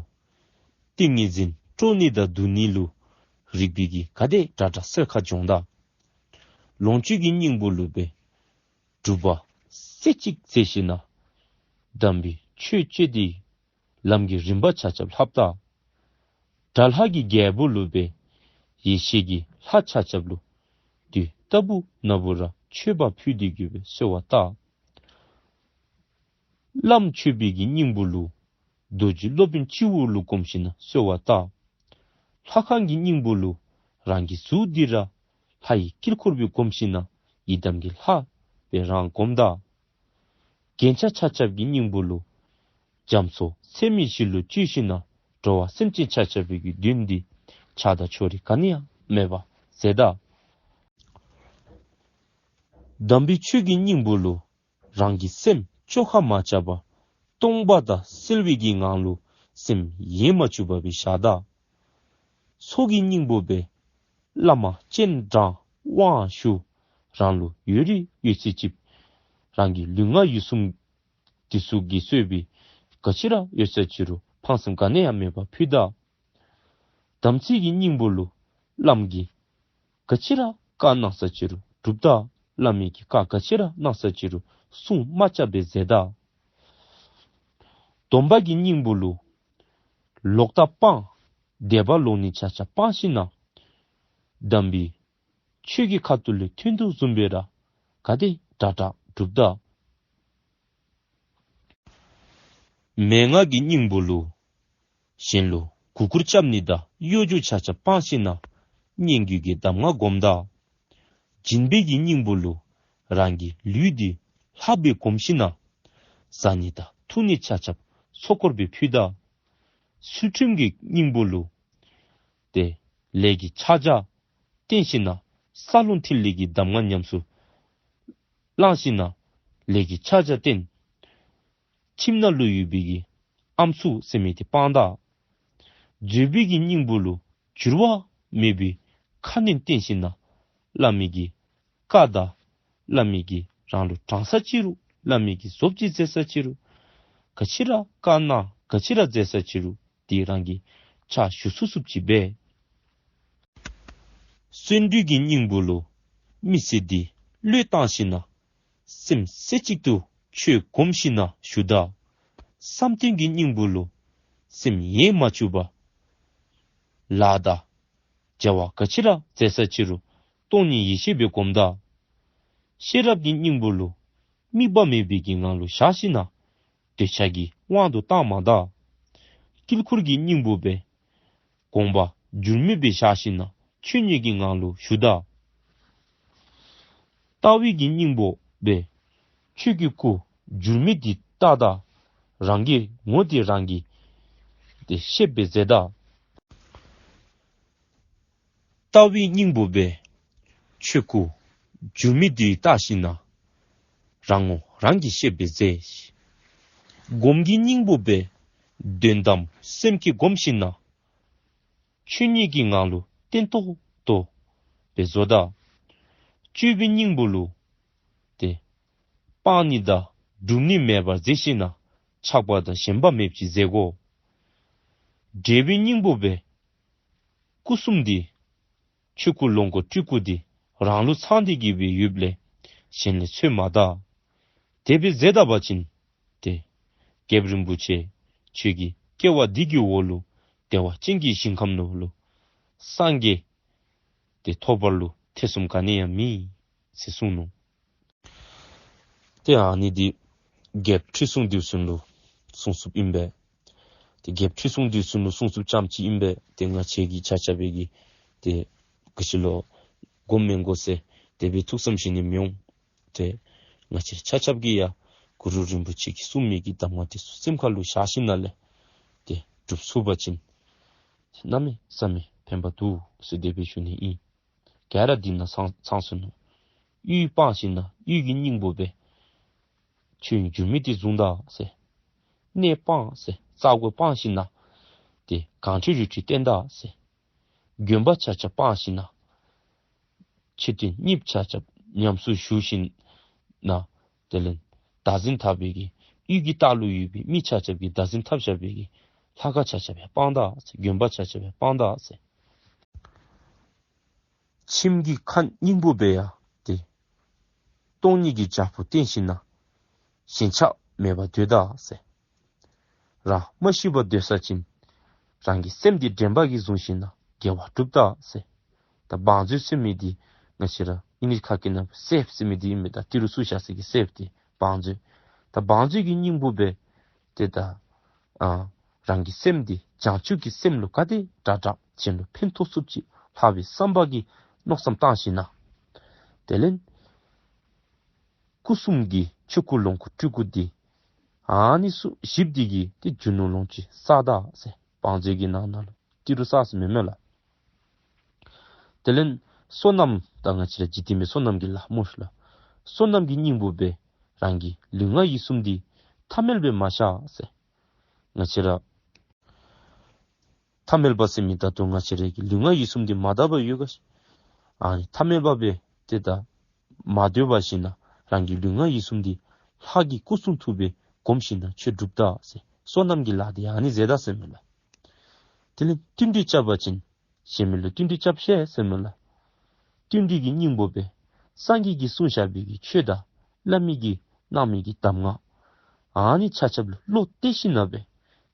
ཏིང་ངེ་འཛིན་སྤྲོ་ནི་དང་བསྡུ་ནི་ལུ་རིག་པའི་གི་ག་དེ་དྲག་དྲག་སེལ་ཁ་སྦྱོང་ད། ལོངས་སྤྱོད་ཀྱི་སྙིང་པོ་ལུ་སྦེ་སྒྲུབ་པ་རྩེ་གཅིག་མཛད་ཞིན་ན་དམ་པའི་ཆོས་སྤྱོད་དེ་ལམ་གྱི་རིམ་པ་ཆ་ཁྱབ་ལྷབ་ད། དགྲ་ལྷ་གི་རྒྱལ་པོ་ལུ་སྦེ་ཡེ་ཤེས་ཀྱི་ལྷ་ཆ་ཁྱབ་ལུ་འདི་ལྟ་བུ་ན་བུ་ར་མཆོད་པ་ཕུལ་ཏེ་གིས་སྦེ་གསོལ་བ་བཏབ། བླམ་མཆོད་པའི་གི་སྙིང་པོ་ལུ་རྡོ་རྗེ་སློབ་དཔོན་སྤྱི་བོ་ལུ་བསྒོམ་ཞིན་ན་གསོལ་བ་བཏབ། ལྷ་ཁང་གི་སྙིང་པོ་ལུ་རང་གི་གཟུགས་འདི་ར་ལྷ་ཡི་དཀྱིལ་འཁོར་སྦེ་བསྒོམ་ཞིན་ན་ཡི་དམ་གྱི་ལྷ་སྦེ་རང་བསྒོམ་ད། རྒྱན་ཆ་ཆ་ཁྱབ་ཀྱི་སྙིང་པོ་ལུ་རྒྱ་མཚོ་ཚད་མེད་བཞི་ལུ་བཅུག་ཞིན་ན་འགྲོ་བ་སེམས་ཅན་ཆ་ཁྱབ་པའི་གི་དོན་འདི་ཆགས་སྡང་ཕྱོགས་རིས་ག་ནི་ཡང་མེད་པར་མཛད་ད། དམ་པའི་ཆོས་ཀྱི་སྙིང་པོ་ལུ་རང་གི་སེམས་བཅོ་ཁ་མ་རྐྱབ་པར་སྟོང་པ་དང་གསལ་བའི་གི་ངང་ལུ་སེམས་ཡེངས་མ་བཅུག་པར་སྦེ་བཞག་ད། ཚོགས་ཀྱི་སྙིང་པོ་སྦེ་བླ་མ་སྤྱན་དྲངས་དབང་ཞུ། རང་ལུ་ཡོད་རིགས་ཡོད་ཚད་ཅིག་རང་གི་ལུས་ངག་ཡིད་གསུམ་འདི་ཚུ་གིས་གཙོས་པའི་ག་ཅི་ར་ཡོད་ས་ཅི་རུང་ ཕངས་སེམས་ག་ནི་ཡང་མེད་པར་ཕུལ་ད། དམ་ཚིག་གི་སྙིང་པོ་ལུ་བླམ་གིས་ག་ཅི་ར་བཀའ་གནང་ས་ཅི་རུང་སྒྲུབ་ད། བླ་མའི་གི་བཀའ་ག་ཅི་ར་གནང་ས་ཅི་རུང་སྲུང་མ་རྐྱབ་སྦེ་མཛད་ད། སྡོམ་པ་གི་སྙིང་པོ་ལུ་ལོག་ལྟ་སྤང་། དད་པ་ལོག་ནི་ཆ་ཁྱབ་སྤང་ཞིན་ན་དམ་པའི་ཆོས་ཀྱི་ཁ་ཐུག་ལས་ཐོན་དོ་བཟུམ་སྦེ་ར་ག་དེ་དྲག་དྲག་སྒྲུབ་ད། མན་ངག་གི་སྙིང་པོ་ལུ་གཞན་ལུ་མགུ་སྐོར་རྐྱབ་ནི་དང་གཡོ་སྒྱུ་ཆ་ཁྱབ་སྤང་ཞིན་ན་སྙན་བརྒྱུད་ཀྱི་གདམས་ངག་སྒོམ་ད། སྦྱིན་པའི་གི་སྙིང་པོ་ལུ་རང་གི་ལུས་འདི་ལྷ་སྦེ་བསྒོམ་ཞིན་ན་བཟའ་ནི་དང་འཐུང་ནི་ཆ་ཁྱབ་ཚོགས་འཁོར་སྦེ་ཕུལ་ད། ཚུལ་ཁྲིམས་ཀྱི་སྙིང་པོ་ལུ་ཏེ་ལས་ཀྱི་ཕྱག་རྒྱ་བསྟེན་ཞིན་ན་ས་ལུང་ཐིག་ལེ་གི་གདམས་ངག་ཉམས་སུ་བླང་ཞིན་ན་ལས་ཀྱི་ཕྱག་རྒྱ་བསྟེན། ཁྱིམ་ནང་ལུ་ཡོད་པའི་གི་ཨམ་སྲུ་ཟེར་མི་འདི་སྤང་ད། བཟོད་པའི་གི་སྙིང་པོ་ལུ་འགྱུར་བ་མེད་པའི་ཁ་གནོན་བསྟེན་ཞིན་ན་བླ་མའི་གི་བཀའ་དང་བླ་མའི་གིས་རང་ལུ་དྲང་ས་ཅི་རུང་བླ་མའི་གིས་བཟོ་བཅོས་མཛད་ས་ཅི་རུང་ག་ཅི་ར་བཀའ་གནང་ག་ཅི་ར་མཛད་ས་ཅི་རུང་དེ་རང་གིས་ཕྱག་ཞུ་ཚུགས་ཚུགསཔ་ཅིག་འབད། བརྩོན་འགྲུས་ཀྱི་སྙིང་པོ་ལུ་མི་ཚེ་འདི་བློས་བཏང་ཞིན་ན་སེམས་རྩེ་གཅིག་ཏུ་ཆོས་སྒོམ་ཞིན་ན་བཞུགས་ད། བསམ་གཏན་གྱི་སྙིང་པོ་ལུ་སེམས་ཡེངས་མ་བཅུག་པར་ལཱ་དང་བྱ་བ་ག་ཅི་ར་མཛད་ས་ཅི་རུང་སྟོང་ཉིད་ཡེ་ཤེས་སྦེ་སྒོམ་ད། ཤེས་རབ་ཀྱི་སྙིང་པོ་ལུ་དམིགས་པ་མེད་པའི་གི་ངང་ལུ་བཞག་ཞིན་ན་འདོད་ཆགས་ཀྱི་དབང་དུ་བཏང་མ་ད། དཀྱིལ་འཁོར་གྱི་སྙིང་པོ་སྦེ་དགོངས་པ་འགྱུར་མེད་སྦེ་བཞག་ཞིན་ན་ཆོས་ཉིད་ཀྱི་ངང་ལུ་བཞུགས་ད། ལྟ་བའི་གི་སྙིང་པོ་སྦེ་ཆོས་ཀྱི་སྐུ་འགྱུར་མེད་འདི་བལྟ་ད། རང་གི་ངོ་འདི་རང་གིས་ཏེ་ཤེསཔ་སྦེ་མཛད་ད། ལྟ་བའི་སྙིང་པོ་སྦེ་ཆོས་སྐུ་འགྱུར་མེད་འདི་བལྟ་ཞིན་ན་རང་ངོ་རང་གིས་ཤེསཔ་སྦེ་མཛད། སྒོམ་གྱི་སྙིང་པོ་སྦེ་དོན་དམ་སེམས་བསྐྱེད་སྒོམ་ཞིན་ན་ཆོས་ཉིད་ཀྱི་ངང་ལུ་བརྟན་ཏོག་ཏོ་སྦེ་བཟོ་ད། སྤྱོད་པའི་སྙིང་པོ་ལུ་ཏེ་སྤང་ནི་དང་སྒྲུབ་ནི་མེད་པར་མཛད་ཞིན་ན་ཆགས་པ་དང་ཞེན་པ་མེདཔ་ཅིག་མཛད་དགོ། འབྲེལ་བའི་སྙིང་པོ་སྦེ་སྐུ་གསུམ་འདི་ཆོས་སྐུ་ལོངས་སྐུ་སྤྲུལ་སྐུ་འདི་རང་ལུ་ཚང་སྟེ་གི་སྦེ་ཡོདཔ་ལས་གཞན་ལས་འཚོལ་མ་ད། དེ་སྦེ་མཛད་ད་པ་ཅིན་ཏེ་རྒྱལཔོ་རིན་པོ་ཆེ་ཁྱོད་ཀྱི་སྐྱེ་བ་འདི་གི་འོག་ལུ་བདེ་བ་ཅན་གྱི་ཞིང་ཁམས་ནང་ལུ་སངས་རྒྱས་ཏེ་ཐོབ་པར་ལུ་ཐེ་ཚོམ་ག་ནི་ཡང་མེད་ཟེར་གསུངས་ནུག། ཏེ་ཨ་ནི་འདི་རྒྱལཔོ་ཁྲི་སྲོང་ལྡེའུ་བཙན་ལུ་གསུངས་གསུངསཔ་ཨིན་པས། ཏེ་རྒྱལཔོ་ཁྲི་སྲོང་ལྡེའུ་བཙན་ལུ་གསུངས་གསུངསཔ་ཙམ་ཅིག་ཨིན་པས། ཏེ་ང་བཅས་ཀྱི་ཆ་ཁྱབ་ཀྱིས་ཏེ་ག་ཅི་ལོ་སྒོམ་མི་དགོ་ཟེར་དེ་སྦེ་ཐུགས་བསམ་བཞེས་ནི་མི་འོང་། ཏེ་ང་བཅས་ཆ་ཁྱབ་ཀྱིས་ཡང་གུ་རུ་རིན་པོ་ཆེ་གིས་གསུངས་མི་གི་གདམས་ངག་དེ་ཚུ་སེམས་ཁ་ལུ་བཞག་ཞིནམ་ལས་ཏེ་སྒྲུབ་ཚུགས་པ་ཅིན་གནམ་མེད་ས་མེད་ཕན་པ་འདུག་ཟེར་དེ་སྦེ་ཞུ་ནི་ཨིན། ག་ར་འདི་ནང་ཚང་ཚང་སོ་ནུག། གཡུལ་སྤང་ཞིནམ་ལས་གཡུལ་གྱི་སྙིང་པོ་སྦེ་ཆོས་དབྱིངས་འགྱུར་མེད་དེ་བཟུང་ད་ཟེར། གནས་སྤང་ཟེར། རྩ་སྒོ་སྤང་ཞིནམ་ལས་ཏེ་གངས་ཁྲོད་རི་ཁྲོད་བསྟེན་ད་ཟེར། དགོན་པ་ཆ་ཁྱབ་སྤང་ཞིནམ་ལས་མཆོད་རྟེན་གཉིས་ཆ་ཁྱབ་ཉམས་སུ་ཞུ་ཞིནམ་ལས་དེ་ལས་བདག་འཛིན་འཐབ་པའི་གི་གཡུལ་གྱི་ལྟག་ལུ་ཡོད་པའི་མི་ཆ་ཁྱབ་ཀྱིས་བདག་འཛིན་འཐབ་བཞག་པའི་གི་ལྷ་ཁང་ཆ་ཁྱབ་ཡང་སྤང་ད་ཟེར། དགོན་པ་ཆ་ཁྱབ་ཡང་སྤང་ད་ཟེར། ཁྱིམ་གྱི་ཁང་སྙིང་པོ་སྦེ་ཡང་ཏེ་སྟོང་ཉིད་ཀྱི་བྱག་ཕུག་བསྟེན་ཞིནམ་ལས་ཞེན་ཆགས་མེད་པར་སྡོད་ད་ཟེར། རང་མ་ཤི་བར་སྡོད་ས་ཅིན་རང་གི་སེམས་འདི་དྲན་པ་གིས་བཟུང་ཞིནམ་ལས་དགེ་བ་སྒྲུབ་ད་ཟེར། ད་བང་མཛོད་ཟེར་མི་འདི་ང་བཅས་ར་ཨིང་ལིཤ་ཁ་གི་ནང་སེཕ་ཟེར་མི་འདི་ཨིན་མས། ད་ཏི་རུ་བཙུགས་བཞག་ས་གི་སེཕ་འདི་བང་མཛོད། ད་བང་མཛོད་ཀྱི་སྙིང་པོ་སྦེ་ཏེ་ད་ཨ་རང་གི་སེམས་འདི་བྱང་ཆུབ་ཀྱི་སེམས་ལུ་ག་དེ་དྲག་དྲག་གཞན་ལུ་ཕན་ཐོགས་ཚུགསཔ་ཅིག་ལྷག་པའི་བསམ་པ་གིས་མནོ་བསམ་བཏང་ཞིནམ་ལས་དེ་ལས་སྐུ་གསུམ་གྱི་ཆོས་སྐུ་ལོངས་སྐུ་སྤྲུལ་སྐུ་འདི་ཨ་ནི་ཚུ་བཞིཔ་འདི་གིས་ཏེ་རྒྱུ་ནོར་ལོངས་སྤྱོད་བསགས་ད་ཟེར། བང་མཛོད་ཀྱི་ནང་ན་ལུ་ཏི་རུ་བསགས་ཟེར་མེན་མས་ལགས། དེ་ལས་བསོད་ནམས་ད་ང་བཅས་ར་འཇིག་རྟེན་པའི་བསོད་ནམས་ཀྱི་ལྷ་མོ་ལགས། བསོད་ནམས་ཀྱི་སྙིང་པོ་སྦེ་རང་གི་ལུས་ངག་ཡིད་གསུམ་འདི་ཐ་མལ་སྦེ་མ་བཞག་ཟེར། ང་བཅས་ར་ཐ་མལ་པ་ཟེར་མི་ད་ལྟོ་ང་བཅས་ར་གི་ལུས་ངག་ཡིད་གསུམ་འདི་མ་དག་པར་ཡོད་ག་ཤིག། ཨ་ནི་ཐ་མལ་པ་སྦེ་ཏེ་ད་མ་སྡོད་པར་ཞིནམ་ལས་རང་གི་ལུས་ངག་ཡིད་གསུམ་འདི་ལྷ་གི་སྐུ་གསུང་ཐུགས་སྦེ་བསྒོམ་ཞིནམ་ལས་ཆོས་སྒྲུབ་ད་ཟེར། བསོད་ནམས་ཀྱི་ལཱ་འདི་ཨ་ནི་མཛད་ད་ཟེར་མས་ལགས། དེ་ལས་བསྟུན་གྲོས་རྐྱབ་པ་ཅིན་གཞན་མི་ལུ་བསྟུན་གྲོས་རྐྱབ་ཤེས་ཟེར་མས་ལགས། བསྟུན་གྲོས་ཀྱི་སྙིང་པོ་སྦེ་སངས་རྒྱས་ཀྱིས་གསུངས་བཞག་པའི་གི་ཆོས་དང་བླ་མའི་གི་གནང་མི་གི་གདམས་ངག་ཨ་ནི་ཆ་ཁྱབ་ལུ་བློ་གཏད་ཞིནམ་ལས་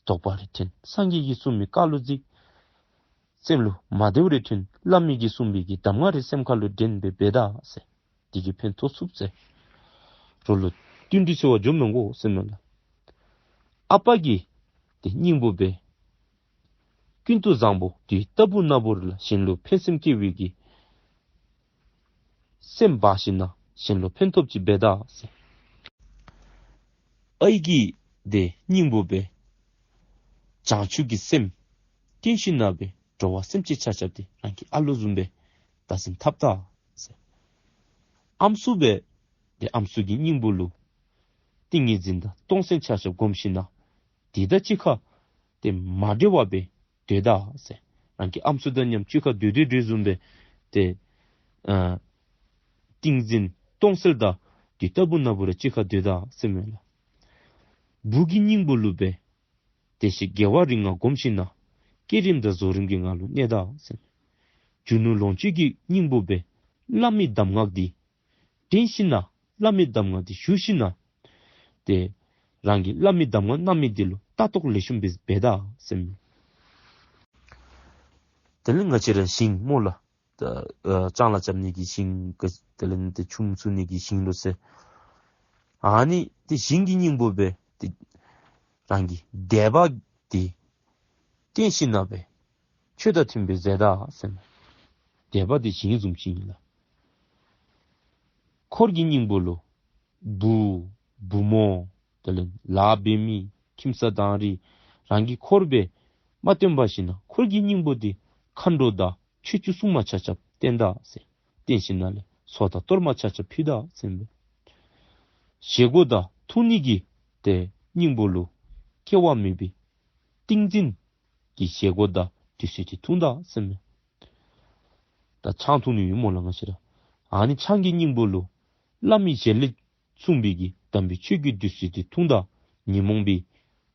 དོགས་པ་རེ་ཐོན། སངས་རྒྱས་ཀྱིས་གསུངས་མི་བཀའ་ལུ་གཟིགས། སེམས་ལུ་མ་བདེཝ་རེ་ཐོན། བླ་མའི་གིས་གསུངས་པའི་གི་གདམས་ངག་རེ་སེམས་ཁ་ལུ་དྲན་སྦེ་འབད་ད་ཟེར། དེ་གིས་ཕན་ཐོགས་ཚུགས་ཟེར། རོགས་ལུ་བསྟུན་གྲོས་ཟེར་བ་འགྱོ་མི་དགོ་ཟེར་མས་ལགས། ཨ་པ་གི་དེ་སྙིང་པོ་སྦེ་ཀུན་ཏུ་བཟང་པོ་དེ་ལྟ་བུ་ན་བུ་ར་ལུ་གཞན་ལུ་ཕན་སེམས་བསྐྱེད་པའི་གི་སེམས་འབག་ཞིནམ་ལས་གཞན་ལུ་ཕན་ཐོགས་ཅིག་འབད་ད་ཟེར། ཨའི་གི་དེ་སྙིང་པོ་སྦེ་བྱང་ཆུབ་ཀྱི་སེམས་བསྟེན་ཞིནམ་ལས་འགྲོ་བ་སེམས་ཅན་ཆ་ཁྱབ་དེ་རང་གི་ཨ་ལོ་བཟུམ་སྦེ་བདག་འཛིན་འཐབ་ད་ཟེར། ཨམ་སྲུ་སྦེ་དེ་ཨམ་སྲུ་གི་སྙིང་པོ་ལུ་ཏིང་ངེ་འཛིན་དང་སྟོང་གསལ་ཆ་ཁྱབ་སྒོམ་ཞིནམ་ལས་དེ་དང་གཅིག་ཁར་དེ་མ་འབྲལ་བར་སྦེ་སྡོད་ད་ཟེར། རང་གི་ཨམ་སྲུ་དང་མཉམ་གཅིག་ཁར་སྡོད་སྡོད་དོ་བཟུམ་སྦེ་དེ་ཨ་ཏིང་འཛིན་སྟོང་གསལ་དང་དེ་ལྟ་བུ་ན་བུ་ར་གཅིག་ཁར་སྡོད་ད་ཟེར་མས་ལགས། བུ་གི་སྙིང་པོ་ལུ་སྦེ་བདེ་གཤེགས་རྒྱལ་བ་རིགས་ལྔ་སྒོམ་ཞིནམ་ལས་བསྐྱེད་རིམ་དང་རྫོགས་རིམ་གྱི་ངང་ལུ་གནས་ད་ཟེར། རྒྱུ་ནོར་ལོངས་སྤྱོད་ཀྱི་སྙིང་པོ་སྦེ་བླ་མའི་གདམས་ངག་འདི་དྲན་ཞིནམ་ལས་བླ་མའི་གདམས་ངག་འདི་ཞུ་ཞིནམ་ལས་དེ་རང་གིས་བླ་མའི་གདམས་ངག་གནང་མི་འདི་ལུ་ལྟ་རྟོག་ལེགས་ཤོམ་སྦེ་འབད་ད་ཟེར་མས། དེ་ལས་ང་བཅས་ར་ཞིང་སྨོ་ལགས། ད་ཨ་ལྕང་ལཱ་རྐྱབ་ནི་གི་ཞིང་ག་དེ་ལས་དེ་ཆུམ་བཙུགས་ནི་གི་ཞིང་ལུ་ཟེར། ཨ་ནི་དེ་ཞིང་གི་སྙིང་པོ་སྦེ་དེ་རང་གི་དད་པ་དེ་བསྟེན་ཞིནམ་ལས་ཆོས་དང་མཐུན་པའི་མཛད་ད་ཟེར་མས། དད་པ་དེ་ཞིང་བཟུམ་ཅིག་ཨིན་ལགས། འཁོར་གྱི་སྙིང་པོ་ལུ་བུ་བུམོ་དེ་ལས་ལཱ་འབད་མི་ཁྱིམ་ས་དང་རི་རང་གི་འཁོར་སྦེ་མ་བསྟེན་པར་ཞིནམ་ལས་འཁོར་གྱི་སྙིང་པོ་དེ་མཁའ་འགྲོ་དང་ཆོས་སྐྱོང་སྲུང་མ་ཆ་ཁྱབ་བསྟེན་ད་ཟེར། བསྟེན་ཞིནམ་ལས་ཚོགས་དང་གཏོར་མ་ཆ་ཁྱབ་ཕུལ་ད་ཟེར་མས། བཞེས་སྒོ་དང་འཐུང་ནི་གི་དེ་སྙིང་པོ་ལུ་སྐྱེ་བ་མེད་པའི་ཏིང་འཛིན་གྱི་བཞེས་སྒོ་དང་དུས་ཚོད་དེ་འཐུང་ད་ཟེར་མས། ད་ཆང་འཐུང་ནི་ཡོད་སྨོ་ལགས་ང་བཅས་ར། ཨ་ནི་ཆང་གི་སྙིང་པོ་ལུ་བླ་མའི་ཞལ་ལས་གསུངས་པའི་གི་དམ་པའི་ཆོས་ཀྱི་བདུད་རྩི་དེ་འཐུང་ད་ཉོན་མོངས་པའི་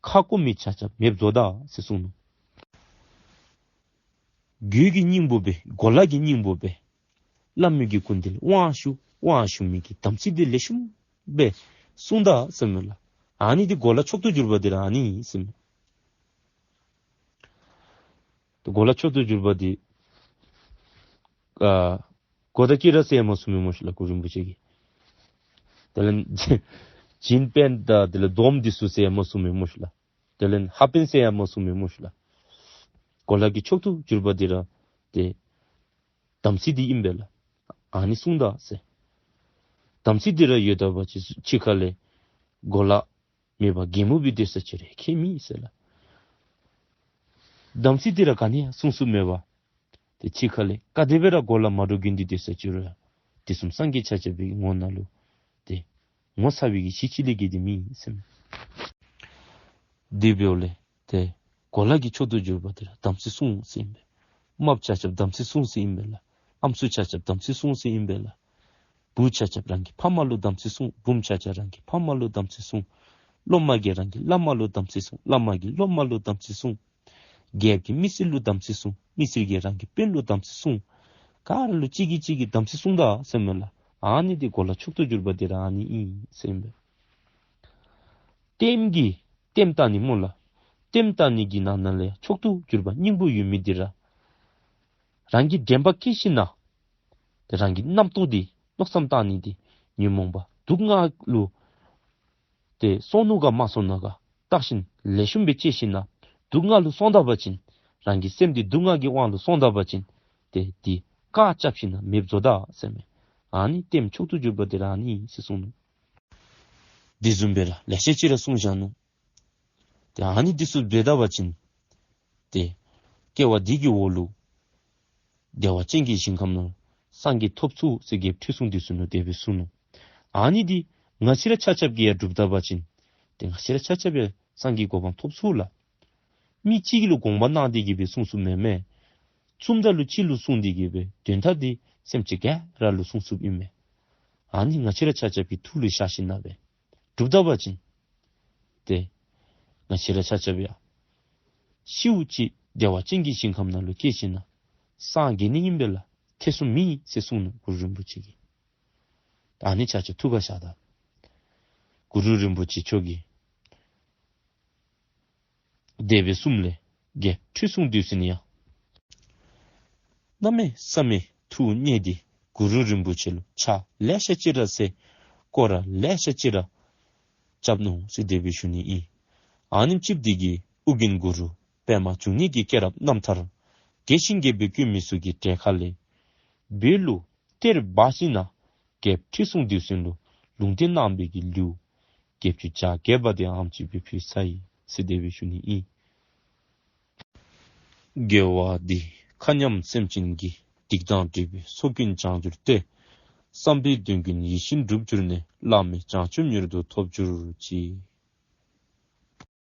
ཁ་སྐོམ་མི་ཆ་ཁྱབ་མེདཔ་བཟོ་ད་ཟེར་གསུངས་ནུག། རྒྱུད་ཀྱི་སྙིང་པོ་སྦེ་གོ་ལ་གི་སྙིང་པོ་སྦེ་བླ་མའི་གི་སྐུ་མདུན་ལས་དབང་ཞུ་དབང་ཞུ་མི་གི་དམ་ཚིག་དེ་ལེགས་ཤོམ་སྦེ་བསྲུང་ད་ཟེར་མས་ལགས། ཨ་ནི་དེ་གོ་ལ་མཆོག་ཏུ་གྱུར་པ་དེ་ར་ཨ་ནི་ཟེར་མས། དེ་གོ་ལ་མཆོག་ཏུ་གྱུར་པ་དེ་ཨ་གོ་དང་དཀྱི་ར་ཟེར་ཡང་མ་གསུངས་མས་སྨོ་ཤིག་ལགས་གུ་རུ་རིན་པོ་ཆེ་གིས། དེ་ལས་བྱིན་པ་དང་དེ་ལས་སྡོམ་འདི་ཚུ་ཟེར་ཡང་མ་གསུངས་མས་སྨོ་ཤིག་ལགས། དེ་ལས་ཧ་པན་ཟེར་ཡང་མ་གསུངས་མས་སྨོ་ཤིག་ལགས། གོ་ལ་གི་མཆོག་ཏུ་གྱུར་པ་དེ་ར་དེ་དམ་ཚིག་དེ་ཨིན་པས་ལགས། ཨ་ནི་བསྲུང་ད་ཟེར། དམ་ཚིག་དེ་ར་ཡོད་ད་པ་ཅིན་ཕྱི་ཁ་ལས་གོ་ལ་མེད་པར་སྒྲེན་མོ་སྦེ་སྡོད་ས་ཅིག་རུང་ཁྱད་མེད་ཟེར་ལགས། དམ་ཚིག་དེ་ར་ག་ནི་ཡང་བསྲུང་ཚུགསཔ་མེད་པར་དེ་ཕྱི་ཁ་ལས་ག་དེ་སྦེ་ར་གོ་ལ་མ་འདྲཝ་གྱོན་ཏེ་སྡོད་ས་ཅིག་རུང་དེ་བཟུམ་སངས་རྒྱས་ཆ་ཁྱབ་པའི་ངོ་ནང་ལུ་དེ་ངོ་ཚ་བའི་གི་གཞི་ཅིག་ལས་བརྒལ་ཏེ་མེད་ཟེར་མས། དེ་འབདཝ་ལས་དེ་གོ་ལ་གི་མཆོག་ཏུ་གྱུར་པ་དེ་ར་དམ་ཚིག་བསྲུང་ཟེར་ཨིན་པས། རྨགཔ་ཆ་ཁྱབ་དམ་ཚིག་བསྲུང་ཟེར་ཨིན་པས་ལགས། ཨམ་སྲུ་ཆ་ཁྱབ་དམ་ཚིག་བསྲུང་ཟེར་ཨིན་པས་ལགས། བུ་ཆ་ཁྱབ་རང་གི་ཕམ་ལུ་དམ་ཚིག་བསྲུང་། བུམོ་ཆ་ཁྱབ་རང་གི་ཕམ་ལུ་དམ་ཚིག་བསྲུང་། སློབ་མ་གིས་རང་གི་བླ་མ་ལུ་དམ་ཚིག་བསྲུང་། བླ་མ་གིས་སློབ་མ་ལུ་དམ་ཚིག་བསྲུང་། རྒྱལཔོ་གིས་མི་སེར་ལུ་དམ་ཚིག་བསྲུང་། མི་སེར་གྱིས་རང་གི་དཔོན་ལུ་དམ་ཚིག་བསྲུང་། ག་ར་ལུ་གཅིག་གིས་གཅིག་གི་དམ་ཚིག་བསྲུང་ད་ཟེར་མས་ལགས། ཨ་ནི་དེ་གོ་ལ་མཆོག་ཏུ་གྱུར་པ་དེ་ར་ཨ་ནི་ཨིན་ཟེར་ཨིན་པས། ལྟདམོ་གིས་ལྟདམོ་བལྟ་ནི་སྨོ་ལགས། ལྟདམོ་བལྟ་ནི་གི་ནང་ན་ལས་མཆོག་ཏུ་གྱུར་པ་སྙིང་པོ་ཡོད་མི་དེ་ར་རང་གིས་དྲན་པ་བསྐྱེད་ཞིནམ་ལས་དེ་རང་གི་རྣམ་རྟོག་དེ་མནོ་བསམ་བཏང་ནི་དེ་ཉོན་མོངས་པ་དུག་ལྔ་ལུ་དེ་སོང་ནུག་ག་མ་སོང་ནུག་ག་བརྟག་ཞིནམ་ལེགས་ཤོམ་སྦེ་དཔྱད་ཞིནམ་ལས་དུག་ལྔ་ལུ་སོང་ད་པ་ཅིན་རང་གི་སེམས་དེ་དུག་ལྔ་གི་དབང་ལུ་སོང་ད་པ་ཅིན་དེ་དེ་བཀག་རྐྱབ་ཞིནམ་ལས་མེདཔ་བཟོ་ད་ཟེར་མས། ཨ་ནི་ལྟདམོ་མཆོག་ཏུ་གྱུར་པ་དེ་ར་ཨ་ནི་ཨིན་ཟེར་གསུངས་ནུག། དེ་བཟུམ་སྦེ་ར་ལེ་ཤ་ཅིག་ར་གསུངས་བཞག་ནུག། ཏེ་ཨ་ནི་འདི་ཚུ་འབད་ད་པ་ཅིན་ཏེ་སྐྱེ་བ་འདི་གི་འོག་ལུ་བདེ་བ་ཅན་གྱི་ཞིང་ཁམས་ནང་སངས་རྒྱས་ཐོབ་ཚུགས་ཟེར་རྒྱལཔོ་ཁྲི་སྲོང་ལྡེའུ་བཙན་ལུ་དེ་སྦེ་གསུངས་ནུག། ཨ་ནི་འདི་ང་བཅས་ར་ཆ་ཁྱབ་ཀྱིས་ཡང་སྒྲུབ་ད་པ་ཅིན་ཏེ་ང་བཅས་ར་ཆ་ཁྱབ་ཡང་སངས་རྒྱས་གོ་འཕང་ཐོབ་ཚུགས་ལགས། མི་གཅིག་གི་ལུ་དགོངས་པ་གནང་སྟེ་གི་སྦེ་གསུངས་གསུངསམ་མེན་མས། བཙུནམོ་དང་ལུ་གཅིག་ལུ་གསུངས་ཏེ་གི་སྦེ་དོན་དག་འདི་སེམས་ཅན་ག་ར་ལུ་གསུངས་གསུངསམ་ཨིན་མས། ཨ་ནི་ང་བཅས་ར་ཆ་ཁྱབ་ཀྱིས་ཐུགས་ལུ་བཞག་ཞིནམ་ལས་སྒྲུབ་ད་པ་ཅིན་ཏེ་ ང་བཅས་ར་ཆ་ཁྱབ་ཡང་ཤིཝ་ཅིག་བདེ་བ་ཅན་གྱི་ཞིང་ཁམས་ནང་ལུ་སྐྱེས་ཞིནམ་ལས་སངས་རྒྱས་ནི་ཨིན་པས་ལགས། ཐེ་ཚོམ་མེད་ཟེར་གསུངས་ནུག་གུ་རུ་རིན་པོ་ཆེ་གིས། ད་ཨ་ནི་ཆ་ཁྱབ་ཐུགས་ཁར་བཞག་ད། གུ་རུ་རིན་པོ་ཆེ་མཆོག་གིས་དེ་སྦེ་གསུངམ་ལས་རྒྱལཔོ་ཁྲི་སྲོང་ལྡེའུ་བཙན་ཡང་གནམ་མེད་ས་མེད་ཐུགས་མཉེས་ཏེ་གུ་རུ་རིན་པོ་ཆེ་ལུ་ཕྱག་ལེ་ཤ་ཅིག་ར་འཚལ། སྐོར་ར་ལེ་ཤ་ཅིག་ར་རྐྱབ་ནུག་ཟེར་དེ་སྦེ་ཞུ་ནི་ཨིན། ཨ་ནེམ་ཅིག་འདི་གིས་ཨོ་རྒྱན་གུ་རུ་པདྨ་འབྱུང་གནས་ཀྱི་སྐྱེས་རབས་རྣམ་ཐར་རྒྱས་ཤིང་རྒྱས་པར་བཀོད་མི་ཚུ་གི་གྲལ་ཁ་ལས་བོད་ལུ་གཏེར་སྦ་ཞིནམ་ལས་རྒྱལཔོ་ཁྲི་སྲོང་ལྡེའུ་བཙན་ལུ་ལུང་བསྟན་གནང་བའི་གི་ལེའུ་བརྒྱད་ཅུ་གྱ་བརྒྱད་པ་དེ་ཨ་ནེམ་ཅིག་སྦེ་ཕུལ་ཚར་ཡི་ཟེར་དེ་སྦེ་ཞུ་ནི་ཨིན། དགེ་བ་འདིས་མཁའ་མཉམ་སེམས་ཅན་གྱི། སྡིག་དང་སྒྲིབ་པའི་ཚོགས་ཀུན་བྱང་གྱུར་ཏེ། བསམ་པའི་དོན་ཀུན་ཡིད་བཞིན་འགྲུབ་གྱུར་ནས། བླ་མེད་བྱང་ཆུབ་མྱུར་དུ་ཐོབ་གྱུར་ཅིག།